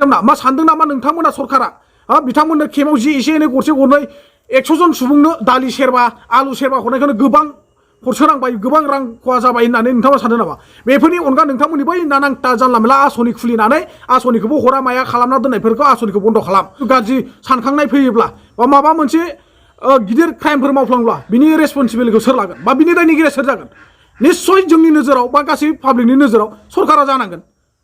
मा सानदों नामा नोंथांमोना सरकारा बिथांमोननो केमाव जि एसे एनै गरसे गरनै 100 जन सुबुंनो दालि सेरबा आलु सेरबा हरनायखौनो गोबां खरसोनांबाय गोबां रां खहा जाबाय होननानै नोंथाङा सानदों नामा बेफोरनि अनगा नोंथांमोननि बै नानांता जानला मेला आसनि खुलिनानै आसनिखौबो हरा माया खालामना दोननायफोरखौ आसनिखौ बन्द खालाम गाज्रि सानखांनाय फैयोब्ला बा माबा मोनसे गिदिर क्राइमफोर मावफ्लांब्ला बिनि रेसपन्सिबिलिटिखौ सोर लागोन बा बिनि दायनिगिरिया सोर जागोन निश्चय जोंनि नोजोराव बा गासै पाब्लिकनि नोजोराव सरकारा जानांगोन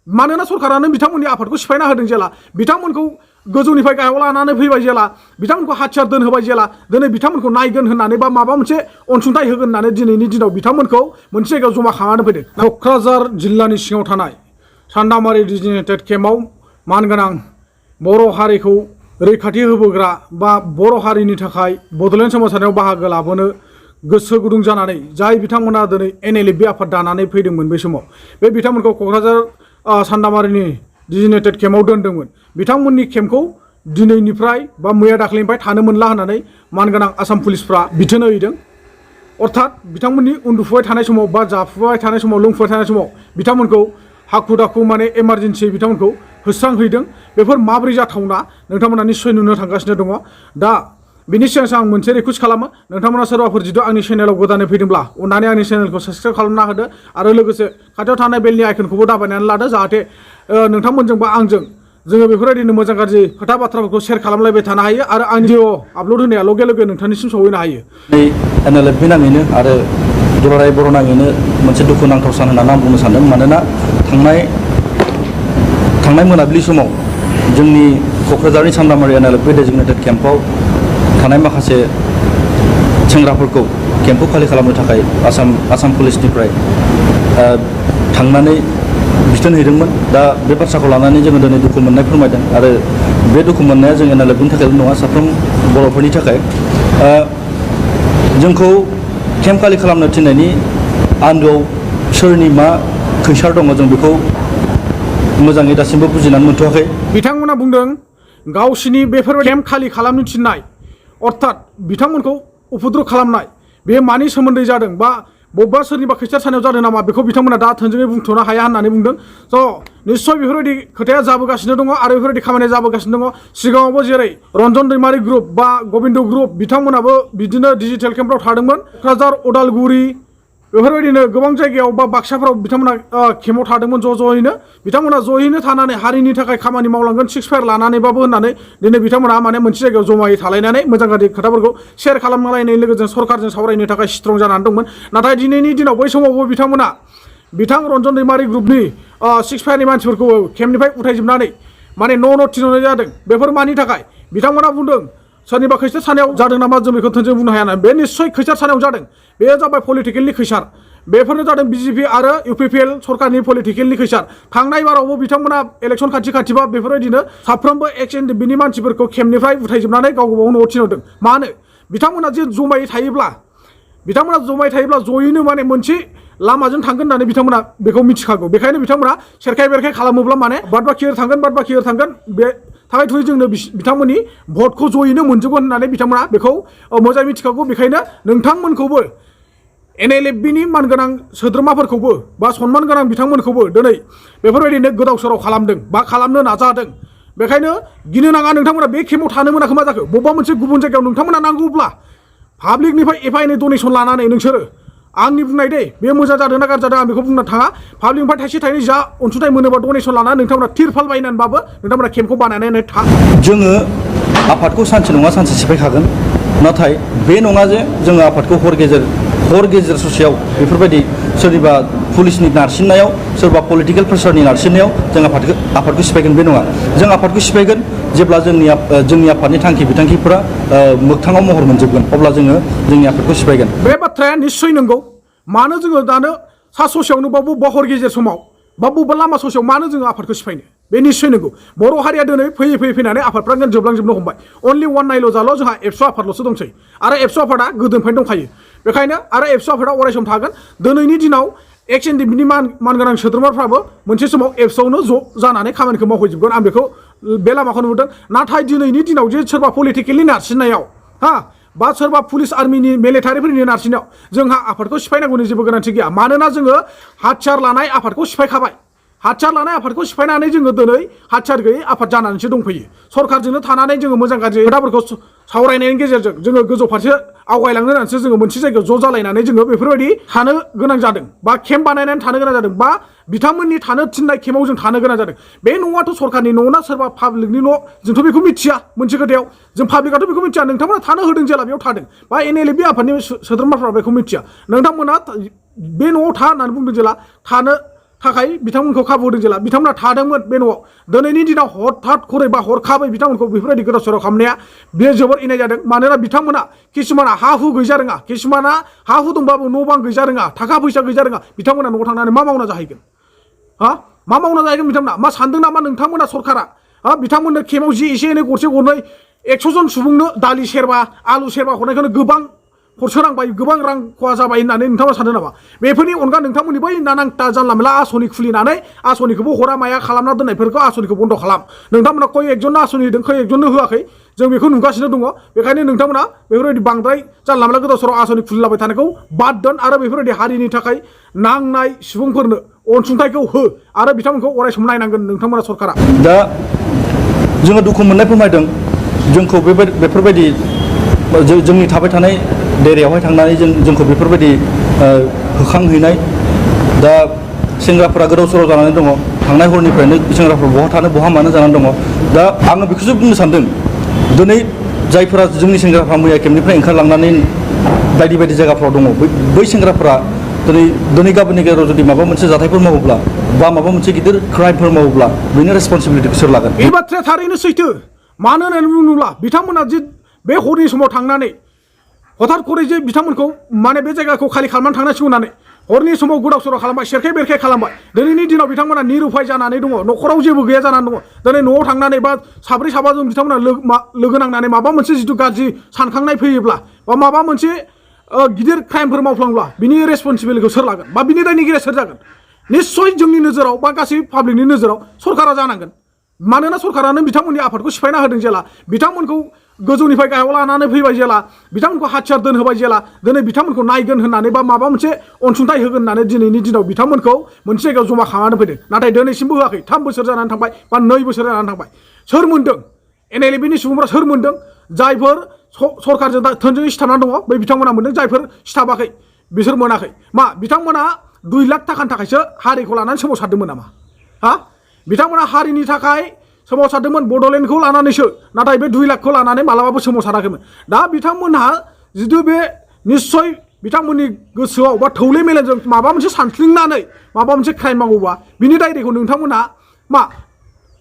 मानोना सरकारानो बिथांमोननि आफादखौ सिफायना होदों जेला बिथांमोनखौ गोजौनिफ्राय गाहायाव लानानै फैबाय जेला बिथांमोनखौ हाथियार दोनहोबाय जेला दिनै बिथांमोनखौ नायगोन होननानै बा माबा मोनसे अनसुंथाइ होगोन होननानै दिनैनि दिनाव बिथांमोनखौ मोनसे जायगायाव जमा खालामनानै फैदों क'क्राझार जिल्लानि सिङाव थानाय सान्दामारि डिजिग्नेटेड केम्पआव मानगोनां बर' हारिखौ रैखाथि होबोग्रा बा बर' हारिनि थाखाय बड'लेण्ड सोमावसारनायाव बाहागो लाबोनो गोसो गुदुं जानानै जाय बिथांमोना दिनै NLFB आफाद दानानै फैदोंमोन बै समाव बे बिथांमोनखौ क'क्राझार सान्दामारिनि डिजिग्नेटेड केम्पआव दोनदोंमोन बिथांमोननि केम्पखौ दिनैनिफ्राय बा मैया दाख्लैनिफ्राय थानो मोनला होननानै मानगोनां आसाम पुलिसफ्रा बिथोन होदों अर्थात बिथांमोननि उन्दुफुबाय थानाय समाव बा जाफुबाय थानाय समाव लोंफुबाय थानाय समाव बिथांमोनखौ हाखु दाखु माने इमारजेन्सि बिथांमोनखौ होस्रांहैदों बेफोर माबोरै जाथावना नोंथांमोना निश्चय नुनो थांगासिनो दङ दा बिनि सिगां आं मोनसे रिक्वेस्ट खालामो नोंथांमोना सोरबाफोर जितु आंनि चेनेलाव गोदानै फैदोंब्ला अननानै आंनि चेनेलखौ साबस्क्राइब खालामना होदो आरो लोगोसे खाथियाव थानाय बेलनि आइकनखौबो दाबायनानै लादो जाहाथे नोंथांमोनजों बा आंजों जोङो बेफोरबायदिनो मोजां गाज्रि खोथा बाथ्राफोरखौ शेयार खालामलायबाय थानो हायो आरो आंनि भिडिअ आपल'ड होनाया लगे लगे नोंथांनिसिम सहैनो हायो NLFB नाङैनो आरो दुलाराय बर' नाङैनो मोनसे दुखुनांथाव सान होननानै आं बुंनो सानदों मानोना थांनाय मोनाबिलि समाव जोंनि क'क्राझारनि सान्दामारि NLFB डिजिग्नेटेड केम्पआव थानाय माखासे सेंग्राफोरखौ केम्पखौ खालि खालामनो थाखाय आसाम पुलिसनिफ्राय थांनानै बिथोन हैदोंमोन दा बे बाथ्राखौ लानानै जोङो दिनै दुखु मोननाय फोरमायदों आरो बे दुखु मोननाया जों NLFBनि थाखायल' नङा साफ्रोम बर'फोरनि थाखाय जोंखौ केम्प खालि खालामनो थिननायनि आन्दोआव सोरनि मा खैसार दङ जों बेखौ मोजाङै दासिमबो बुजिनानै मोनथ'वाखै बिथांमोना बुंदों गावसिनि बेफोर केम्प खालि खालामनो थिननाय अर्थात बिथांमोनखौ उपद्रव खालामनाय बे मानि सोमोन्दै जादों बा बबेबा सोरनिबा खैसार सानायाव जादों नामा बेखौ बिथांमोना दा थोंजोङै बुंथ'नो हाया होननानै बुंदों स' निश्चय बेफोरबायदि खोथाया जाबोगासिनो दङ आरो बेफोरबायदि खामानिया जाबोगासिनो दङ सिगाङावबो जेरै रन्जन दैमारि ग्रुप बा गबिन्द ग्रुप बिथांमोनाबो बिदिनो डिजिटेल केम्पफ्राव थादोंमोन क'क्राझार उदालगुरि बेफोरबायदिनो गोबां जायगायाव बा बाक्साफोराव बिथांमोना केम्पआव थादोंमोन ज'यैनो बिथांमोना ज'यैनो थानानै हारिनि थाखाय खामानि मावलांगोन सिक्स फायार लानानैबाबो होननानै दिनै बिथांमोना माने मोनसे जायगायाव जमायै थालायनानै मोजां गाज्रि खोथाफोरखौ शेयार खालामलायनाय लोगोजों सरकारजों सावरायनो थाखाय स्ट्रं जानानै दंमोन नाथाय दिनैनि दिनाव बै समावबो बिथांमोना रन्जन दैमारि ग्रुपनि सिक्स फायारनि मानसिफोरखौ केम्पनिफ्राय उठायजोबनानै माने न' थिनहरनाय जादों बेफोर मानि थाखाय बिथांमोना बुंदों सोरनिबा खैसार सानायाव जादों नामा जों बेखौ थोंजों बुंनो हाया ना बे निश्चय खैसार सानायाव जादों बे जाबाय पलिटिकेलनि खैसार बेफोरनो जादों BJP आरो UPPL सरकारनि पलिटिकेलनि खैसार थांनाय बारावबो बिथांमोना इलेक्सन खाथिबा बेफोरबायदिनो साफ्रोमबो XNDB मानसिफोरखौ केम्पनिफ्राय उठायजोबनानै गाव गावबाव न'आव थिनहरदों मानो बिथांमोना जे जमायै थायोब्ला जयैनो माने मोनसे लामाजों थांगोन होननानै बिथांमोना बेखौ मिथिखागौ बेखायनो बिथांमोना सेरखाय बेरखाय खालामोब्ला माने बाद बाखि थांगोन बे थाखाय थुयै जोंनो बिथांमोननि भटखौ जयैनो मोनजोबगोन होननानै बिथांमोना बेखौ मोजाङै मिथिखागौ बेखायनो नोंथांमोनखौबो NLFBनि मानगोनां सोद्रोमाफोरखौबो बा सनमान गोनां बिथांमोनखौबो दिनै बेफोरबायदिनो गोदाव सोराव खालामदों बा खालामनो नाजादों बेखायनो गिनो नाङा नोंथांमोना बे केम्पआव थानो मोनाखै मा जाखो बबेबा मोनसे गुबुन जायगायाव नोंथांमोना नांगौब्ला पाब्लिकनिफ्राय एफा एनै डनेसन लानानै नोंसोरो आंनि बुंनाय दे बे मोजां जादों ना गाज्रि जादों आं बेखौ बुंनो थाङा पाब्लिकनिफ्राय थाइसे थाइनै जा अनसुंथाइ मोनोबा डनेसन लानानै नोंथांमोना तिरपाल बायनानैबाबो नोंथांमोना केम्पखौ बानायनानै था जोङो आफादखौ सानसे नङा सानसे सिफायखागोन नाथाय बे नङा जे जोङो आफादखौ हर गेजेर ससेयाव बेफोरबायदि सोरनिबा पुलिसनि नारसिननायाव सोरबा पलिटिकेल प्रेसारनि नारसिननायाव जों आफादखौ सिफायगोन बे नङा जों आफादखौ सिफायगोन जेब्ला जोंनि आफादनि थांखि बिथांखिफोरा मोगथाङाव महर मोनजोबगोन अब्ला जोङो जोंनि आफादखौ सिफायगोन बे बाथ्राया निश्चय नंगौ मानो जोङो दानो सा ससेयावनो बा बबेबा हर गेजेर समाव बा बबेबा लामा ससेयाव मानो जोङो आफादखौ सिफायनो बे निश्चय नंगौ बर' हारिया दिनै फैनानै आफादफ्रा जोबलांजोबनो हमबाय अनलि वान नायल' जाल' जोंहा एबसु आफादल'सो दंसै आरो एबसु आफादा गोदोनिफ्रायनो दंखायो बेखायनो आरो एबसु आफादा अरायसम थागोन दिनैनि दिनाव XNDBनि मानगोनां सोद्रोमाफ्राबो मोनसे समाव एबसुआवनो ज' जानानै खामानिखौ मावहैजोबगोन आं बेखौ बे लामाखौ नुदों नाथाय दिनैनि दिनाव जे सोरबा पलिटिकेलनि नारसिननायाव बा सोरबा पुलिस आर्मिनि मिलिटारिफोरनि नारसिननायाव जोंहा आफादखौ सिफायनांगौनि जेबो गोनांथि गैया मानोना जोङो हाथियार लानाय आफादखौ सिफायखाबाय हाथियार लानाय आफादखौ सिफायनानै जोङो दिनै हाथियार गैयै आफाद जानानैसो दंफैयो सरकारजोंनो थानानै जोङो मोजां गाज्रि खोथाफोरखौ सावरायनायनि गेजेरजों जोङो गोजौ फारसे आवगायलांनो होननानैसो जोङो मोनसे जायगायाव ज' जालायनानै जोङो बेफोरबायदि थानो गोनां जादों बा केम्प बानायनानै थानो गोनां जादों बा बिथांमोननि थानो थिननाय केम्पआव जों थानो गोनां जादों बे न'आथ' सरकारनि न' ना सोरबा पाब्लिकनि न' जोंथ' बेखौ मिथिया मोनसे खोथायाव जों पाब्लिकआथ' बेखौ मिथिया नोंथांमोना थानो होदों जेला बेयाव थादों बा NLF आफादनि सोद्रोमाफ्रा बेखौ मिथिया नोंथांमोना बे न'आव था होननानै बुंदों जेला थानो थाखाय बिथांमोनखौ खाबु होदों जेला बिथांमोना थादोंमोन बे न'आव दिनैनि दिनाव हथात खरै बा हरखाबै बिथांमोनखौ बेफोरबायदि गोदाव सोराव खालामनाया बेयो जोबोर इनाय जादों मानोना बिथांमोना किसुमाना हा हु गैजा रोङा किसुमाना हा हु दंबाबो न' बां गैजा रोङा थाखा फैसा गैजा रोङा बिथांमोना न'आव थांनानै मा मावना जाहैगोन हा मा मावना जाहैगोन बिथांमोना मा सानदों नामा नोंथांमोना सरकारा बिथांमोननो केम्पआव जि एसे एनै गरसे गरनै 100 जन सुबुंनो दालि सेरबा आलु सेरबा हरनायखौनो गोबां हरसोनांबाय गोबां रां खहा जाबाय होननानै नोंथाङा सानदों नामा बेफोरनि अनगा नोंथांमोननि बै नानांथा जानला मेला आसनि खुलिनानै आसनिखौबो हरा माया खालामना दोननायफोरखौ आसनिखौ बन्द' खालाम नोंथांमोना खय एकजननो आसनि होदों खय एकजननो होआखै जों बेखौ नुगासिनो दङ बेखायनो नोंथांमोना बेफोरबायदि बांद्राय जानला मेला गोदाव सोराव आसनि खुलिलाबाय थानायखौ बाद दोन आरो बेफोरबायदि हारिनि थाखाय नांनाय सुबुंफोरनो अनसुंथाइखौ हो आरो बिथांमोनखौ अरायसम नायनांगोन नोंथांमोना सरकारा दा जोङो दुखु मोननाय फोरमायदों जोंखौ बेफोरबायदि जोंनि थाबाय थानाय डेरायावहाय थांनानै जोंखौ बेफोरबायदि होखांहैनाय दा सेंग्राफोरा गोदाव सोराव जानानै दङ थांनाय हरनिफ्रायनो सेंग्राफोरा बहा थानो बहा मानो जानानै दङ दा आङो बेखौसो बुंनो सानदों दिनै जायफोरा जोंनि सेंग्राफ्रा मैया केम्पनिफ्राय ओंखारलांनानै बायदि बायदि जायगाफ्राव दङ बै सेंग्राफ्रा दिनै गाबोननि गेजेराव जुदि माबा मोनसे जाथायफोर मावोब्ला बा माबा मोनसे गिदिर क्राइमफोर मावोब्ला बेनि रेसपन्सिबिलिटिखौ सोर लागोन बे बाथ्राया थारैनो सैथो मानो होननानै बुङोब्ला बिथांमोना जे बे हरनि समाव थांनानै हथात खरै जे बिथांमोनखौ माने बे जायगाखौ खालि खालामनानै थांनांसिगौ होननानै हरनि समाव गोदाव सोराव खालामबाय सेरखाय बेरखाय खालामबाय दिनैनि दिनाव बिथांमोना निरुपाय जानानै दङ न'खराव जेबो गैया जानानै दङ दिनै न'आव थांनानै बा साब्रै साबाजों बिथांमोना लोगो नांनानै माबा मोनसे जिथु गाज्रि सानखांनाय फैयोब्ला बा माबा मोनसे गिदिर क्राइमफोर मावफ्लांब्ला बिनि रेसपन्सिबिलिटिखौ सोर लागोन बा बिनि दायनिगिरिया सोर जागोन निस्सय जोंनि नोजोराव बा गासै पाब्लिकनि नोजोराव सरकारा जानांगोन मानोना सरकारानो बिथांमोननि आफादखौ सिफायना होदों जेला बिथांमोनखौ गोजौनिफ्राय गाहायाव लानानै फैबाय जेला बिथांमोनखौ हाथियार दोनहोबाय जेला दिनै बिथांमोनखौ नायगोन होननानै बा माबा मोनसे अनसुंथाइ होगोन होननानै दिनैनि दिनाव बिथांमोनखौ मोनसे जायगायाव जमा खालामनानै फैदों नाथाय दिनैसिमबो होआखै 3 बोसोर जानानै थांबाय बा 2 बोसोर जानानै थांबाय सोर मोनदों NLF सुबुंफोरा सोर मोनदों जायफोर सरकारजों थोंजोङै सिथाबनानै दङ बै बिथांमोना मोनदों जायफोर सिथाबाखै बिसोर मोनाखै मा बिथांमोना 2 लाख थाखानि थाखायसो हारिखौ लानानै सोमावसारदोंमोन नामा हा बिथांमोना हारिनि थाखाय सोमावसारदोंमोन बड'लेण्डखौ लानानैसो नाथाय बे 2 लाखखौ लानानै मालाबाबो सोमावसाराखैमोन दा बिथांमोनहा जिथु बे निस्सय बिथांमोननि गोसोआव बा थौले मेलेमजों माबा मोनसे सानस्लिंनानै माबा मोनसे क्राइम मावोबा बिनि दायरेखौ नोंथांमोनहा मा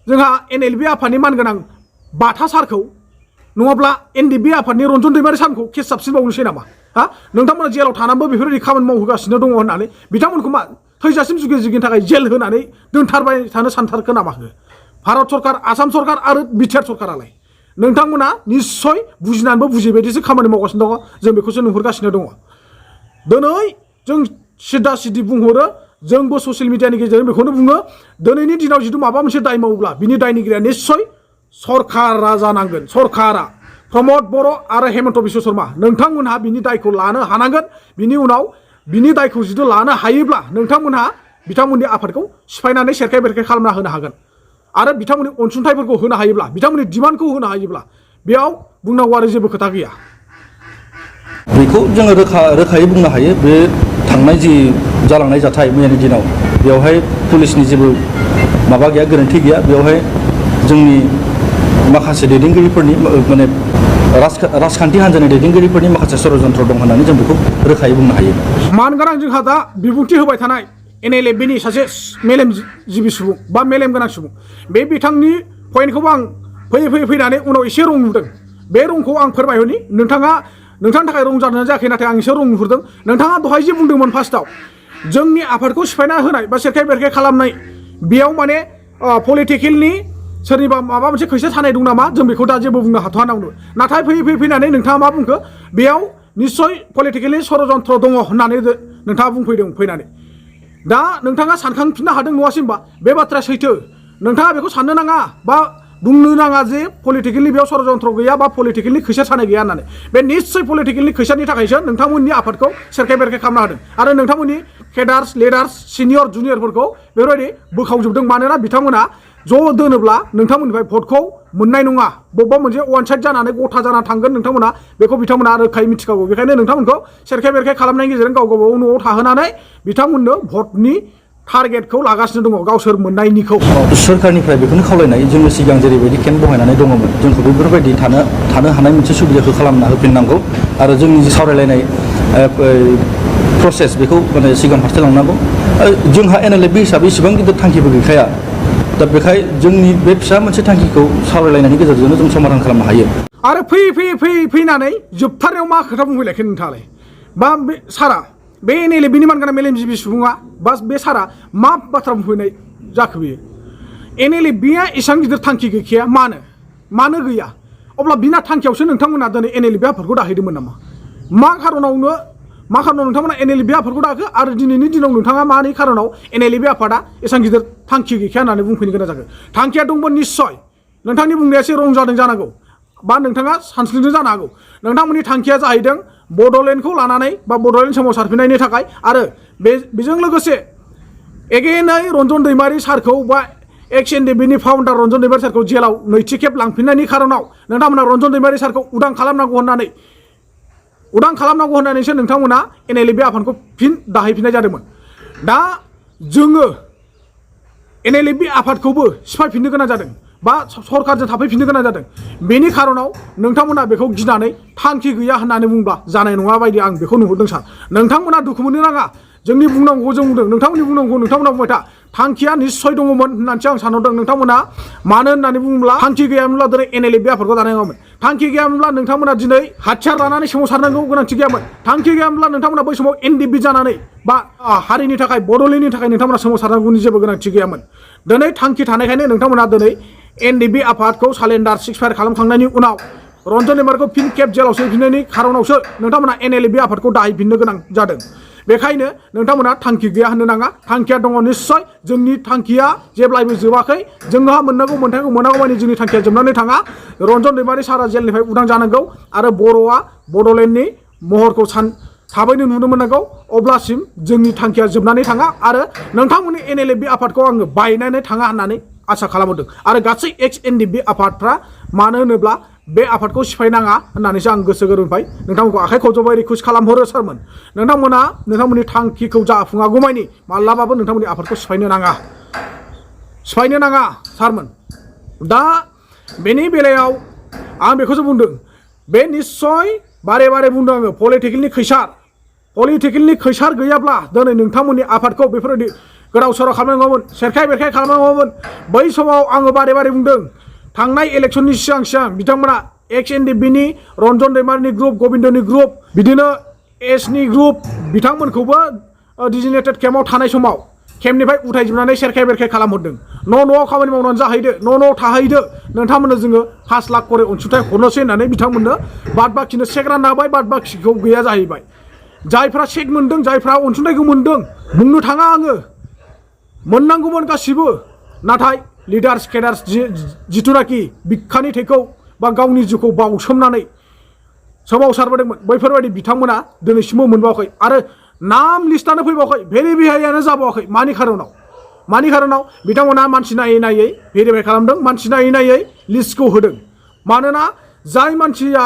जोंहा NLF आफादनि मानगोनां बाथा सारखौ नङाब्ला NDP आफादनि रन्जन दैमारि सारखौ केस साबसिनबावनोसै नामा हा नोंथांमोना जेलाव थानानैबो बेफोरबायदि खामानि मावहोगासिनो दङ होननानै बिथांमोनखौ मा थैजासिम जुगे जुगेनि थाखाय जेल होनानै दोनथारबाय थानो सानथारखो नामा भारत सरकार आसाम सरकार आरो बिटिआर सरकारालाय नोंथांमोना निस्सय बुजिनानैबो बुजिबायदिसो खामानि मावगासिनो दङ जों बेखौसो नुहुरगासिनो दङ दिनै जों सिदा सिदि बुंहरो जोंबो ससियेल मिडियानि गेजेरजों बेखौनो बुङो दिनैनि दिनाव जिथु माबा मोनसे दाय मावोब्ला बिनि दायनिगिरिया निस्सय सरकारा जानांगोन सरकारा प्रमद बर' आरो हेमन्त बिश्व शर्मा नोंथांमोनहा बिनि दायखौ लानो हानांगोन बिनि उनाव बिनि दायखौ जुदि लानो हायोब्ला नोंथांमोनहा बिथांमोननि आफादखौ सिफायनानै सेरखाय बेरखाय खालामना होनो हागोन आरो बिथांमोननि अनसुंथाइफोरखौ होनो हायोब्ला बिथांमोननि डिमान्डखौ होनो हायोब्ला बेयाव बुंनांगौ आरो जेबो खोथा गैया बेखौ जोङो रोखायै बुंनो हायो बे थांनाय जि जालांनाय जाथाय मैयानि दिनाव बेवहाय पुलिसनि जेबो माबा गैया गोरोन्थि गैया बेवहाय जोंनि माखासे दैदेनगिरिफोरनि माने राजखान्थि हान्जानि दैदेनगिरिफोरनि माखासे षड़यन्त्र दं होननानै जों बेखौ रोखायै बुंनो हायो मानगोनां जोंहा दा बिबुंथि होबाय थानाय NLF सासे मेलेमजिबि सुबुं बा मेलेम गोनां सुबुं बे बिथांनि पइन्टखौबो आं फैयै फैनानै उनाव एसे रं नुदों बे रंखौ आं फोरमायहरनि नोंथांनि थाखाय रं जादोंना जायाखै नाथाय आं एसे रं नुहुरदों नोंथाङा दहाय जे बुंदोंमोन फार्स्टआव जोंनि आफादखौ सिफायना होनाय बा सेरखाय बेरखाय खालामनाय बेयाव माने पलिटिकेलनि सोरनिबा माबा मोनसे खैसा सानाय दं नामा जों बेखौ दा जेबो बुंनो हाथ'वा नांगौ नाथाय फैयै फैनानै नोंथाङा मा बुंखो बेयाव निस्सय पलिटिकेलनि षड़यन्त्र दङ होननानै नोंथाङा बुंफैदों फैनानै दा नोंथाङा सानखांफिननो हादों नङासै होनबा बे बाथ्राया सैथो नोंथाङा बेखौ साननो नाङा बा बुंनो नाङा जे पलिटिकेलनि बेयाव षड़यन्त्र गैया बा पलिटिकेलनि खैसा सानाय गैया होननानै बे निस्सय पलिटिकेलनि खैसानि थाखायसो नोंथांमोननि आफादखौ सेरखाय बेरखाय खालामना होदों आरो नोंथांमोननि केडार्स लिडार्स सिनियर जुनियरफोरखौ बेफोरबायदि बोखावजोबदों मानोना बिथांमोना ज' दोनोब्ला नोंथांमोननिफ्राय भटखौ मोननाय नङा बबेबा मोनसे वान साइड जानानै गथा जाना थांगोन नोंथांमोना बेखौ बिथांमोना रोखायै मिथिखागौ बेखायनो नोंथांमोनखौ सेरखाय बेरखाय खालामनायनि गेजेरजों गाव गावबागाव न'आव थाहोनानै बिथांमोननो भटनि टारगेटखौ लागासिनो दङ गावसोर मोननायनिखौ सोरखारनिफ्राय बेखौनो खावलायनाय जोङो सिगां जेरैबायदि केम्प बहायनानै दङमोन जोंखौ बेफोरबायदि थानो हानाय मोनसे सुबिदाखौ खालामना होफिननांगौ आरो जोंनि जि सावरायलायनाय प्रसेस बेखौ माने सिगां फारसे लांनांगौ जोंहा NLFB हिसाबै इसेबां गिदिर थांखिबो गैखाया दा बेखाय जोंनि बे फिसा मोनसे थांखिखौ सावरायलायनायनि गेजेरजोंनो जों समाधान खालामनो हायो आरो फैनानै जोबथारनायाव मा खोथा बुंफैलायखो नोंथाङालाय बा बे सारा बे NLFBनि मानगोनां मेलेमजिबि सुबुङा बा बे सारा मा बाथ्रा बुंफैनाय जाखो बेयो NLFBया एसेबां गिदिर थांखि गैखाया मानो गैया अब्ला बिना थांखियावसो नोंथांमोना दिनै NLFB आफादखौ दाहैदोंमोन नामा मा खारनाव नोंथांमोना NLFB आफादखौ दाखो आरो दिनैनि दिनाव नोंथाङा मानि खारनाव NLFB आफादा एसेबां गिदिर थांखि गैखाया होननानै बुंफैनो गोनां जागोन थांखिया दंमोन निस्सय नोंथांनि बुंनाया एसे रं जादों जानांगौ बा नोंथाङा सानस्लिदों जानो हागौ नोंथांमोननि थांखिया जाहैदों बड'लेण्डखौ लानानै बा बड'लेण्ड सोमावसारफिननायनि थाखाय आरो बेजों लोगोसे एगेनै रन्जन दैमारि सारखौ बा एक्स NLFBनि फाउन्डार रन्जन दैमारि सारखौ जेलाव नैथि खेब लांफिननायनि खारनाव नोंथांमोना रन्जन दैमारि सारखौ उदां खालामनांगौ होननानैसो नोंथांमोना NLFB आफादखौ फिन दाहैफिननाय जादोंमोन दा जोङो NLFB आफादखौबो सिफायफिननो गोनां जादों बा सरकारजों थाफैफिननो गोनां जादों बेनि खारनाव नोंथांमोना बेखौ गिनानै थांखि गैया होननानै बुंब्ला जानाय नङा बायदि आं बेखौ नुहुरदों सार नोंथांमोना दुखु मोननो नाङा जोंनि बुंनांगौखौ जों बुंदों नोंथांमोननि बुंनांगौखौ नोंथांमोना बुंबाय था थांखिया निस्सय दङमोन होननानैसो आं सानहरदों नोंथांमोना मानो होननानै बुङोब्ला थांखि गैयामोनब्ला दिनै NLFB आफादखौ दानाय नङामोन थांखि गैयामोनब्ला नोंथांमोना दिनै हाथियार लानानै सोमावसारनांगौ गोनांथि गैयामोन थांखि गैयामोनब्ला नोंथांमोना बै समाव NDB जानानै बा हारिनि थाखाय बड'लेण्डनि थाखाय नोंथांमोना सोमावसारनांगौनि जेबो गोनांथि गैयामोन दिनै थांखि थानायखायनो नोंथांमोना दिनै NDB आफादखौ सालेन्डार सिक्सफायार खालामखांनायनि उनाव रन्जन दैमारिखौ फिन खेब जेलाव सोफिननायनि खारनावसो नोंथांमोना NLFB आफादखौ दाहैफिननो गोनां जादों बेखायनो नोंथांमोना थांखि गैया होननो नाङा थांखिया दङ निस्सय जोंनि थांखिया जेब्लायबो जोबाखै जोंहा मोननांगौ मोनथायखौ मोनागौ मानि जोंनि थांखिया जोबनानै थाङा रन्जन दैमारि सारा जेलनिफ्राय उदां जानांगौ आरो बर'आ बड'लेण्डनि महरखौ थाबैनो नुनो मोननांगौ अब्लासिम जोंनि थांखिया जोबनानै थाङा आरो नोंथांमोननि NLFB आफादखौ आङो बायनानै थाङा होननानै आसा खालामदों आरो गासै एक्स NLFB आफादफ्रा मानो होनोब्ला बे आफादखौ सिफायनाङा होननानैसो आं गोसो गोरबोनिफ्राय नोंथांमोनखौ आखाइ खबजबाय रिकुवेस्ट खालामहरो सारमोन नोंथांमोना नोंथांमोननि थांखिखौ जाफुङागौमानि माब्लाबाबो नोंथांमोननि आफादखौ सिफायनो नाङा सारमोन दा बेनि बेलायाव आं बेखौसो बुंदों बे निस्सय बारे बारे बुंदों आङो पलिटिकेलनि खैसार गैयाब्ला दिनै नोंथांमोननि आफादखौ बेफोरबायदि गोदाव सोराव खालामनांगौमोन सेरखाय बेरखाय खालामनांगौमोन बै समाव आङो बारे बारे बुंदों थांनाय इलेक्सननि सिगां बिथांमोना एक्स NLFBनि रन्जन दैमारिनि ग्रुप गबिन्दनि ग्रुप बिदिनो एसनि ग्रुप बिथांमोनखौबो डिजिनेटेड केम्पआव थानाय समाव केम्पनिफ्राय उथायजोबनानै सेरखाय बेरखाय खालामहरदों न'आव खामानि मावनानै जाहैदो न'आव थाहैदो नोंथांमोननो जोङो 5 लाख करि अनसुंथाइ हरनोसै होननानै बिथांमोननो बाद बाखिनो चेक रानना होबाय बाद बाखिखौ गैया जाहैबाय जायफ्रा चेक मोनदों जायफ्रा अनसुंथाइखौ मोनदों बुंनो थाङा आङो मोननांगौमोन गासिबो नाथाय लिडार्स केडार्स जिथुनाखि बिखानि थैखौ बा गावनि जिउखौ बावसोमनानै सोमावसारबोदोंमोन बैफोरबायदि बिथांमोना दिनैसिमबो मोनबावाखै आरो नाम लिस्टानो फैबावाखै भेरिफाइयानो जाबावाखै मानि खारनाव बिथांमोना मानसि नायै भेरिफाइ खालामदों मानसि नायै लिस्टखौ होदों मानोना जाय मानसिया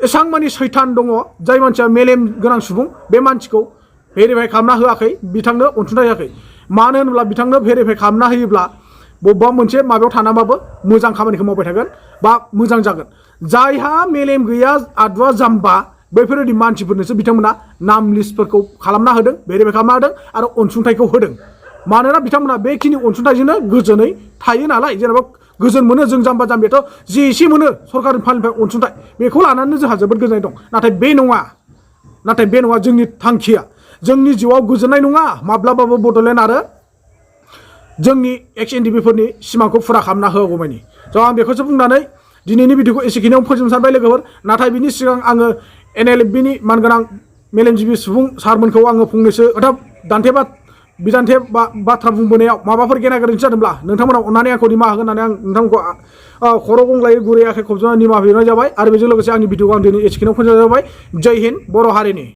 एसां मानि सैतान दङ जाय मानसिया मेलेम गोनां सुबुं बे मानसिखौ भेरिफाइ खालामना होआखै बिथांनो अनसुंथाइ होआखै मानो होनोब्ला बिथांनो भेरिफाइ खालामना होयोब्ला बबेबा मोनसे माबायाव थानानैबाबो मोजां खामानिखौ मावबाय थागोन बा मोजां जागोन जायहा मेलेम गैया आदुवा जाम्बा बैफोरबायदि मानसिफोरनोसो बिथांमोना नाम लिस्टफोरखौ खालामना होदों भेरिफाइ खालामना होदों आरो अनसुंथाइखौ होदों मानोना बिथांमोना बेखिनि अनसुंथाइजोंनो गोजोनै थायो नालाय जेनेबा गोजोन मोनो जों जाम्बा जाम्बियाथ' जि एसे मोनो सरकारनि फान्डनिफ्राय अनसुंथाइ बेखौ लानानै जोंहा जोबोद गोजोननाय दं नाथाय बे नङा जोंनि थांखिया जोंनि जिउआव गोजोननाय नङा माब्लाबाबो बड'लेण्ड आरो जोंनि एक्स NLFBफोरनि सिमांखौ फुरा खालामना होआगौमानि थ' आं बेखौसो बुंनानै दिनैनि भिडिअखौ एसेखिनियाव फोजोबनो सानबाय लोगोफोर नाथाय बिनि सिगां आङो NLFBनि मानगोनां मेलेमजिबि सुबुं सारमोनखौ आङो फंनैसो खोथा बिदान्थे बाथ्रा बुंबोनायाव माबाफोर गेना गोरोन्थि जादोंब्ला नोंथांमोना अननानै आंखौ निमाहा होगोन होननानै आं नोंथांमोनखौ खर' गंग्लायै गुरै आखाइ खबजोबनानै निमाहा बिनाय जाबाय आरो बेजों लोगोसे आंनि भिडिअखौ आं दिनै एसेखिनियाव फोजोबनाय जाबाय जय हिन्द बर' हारिनि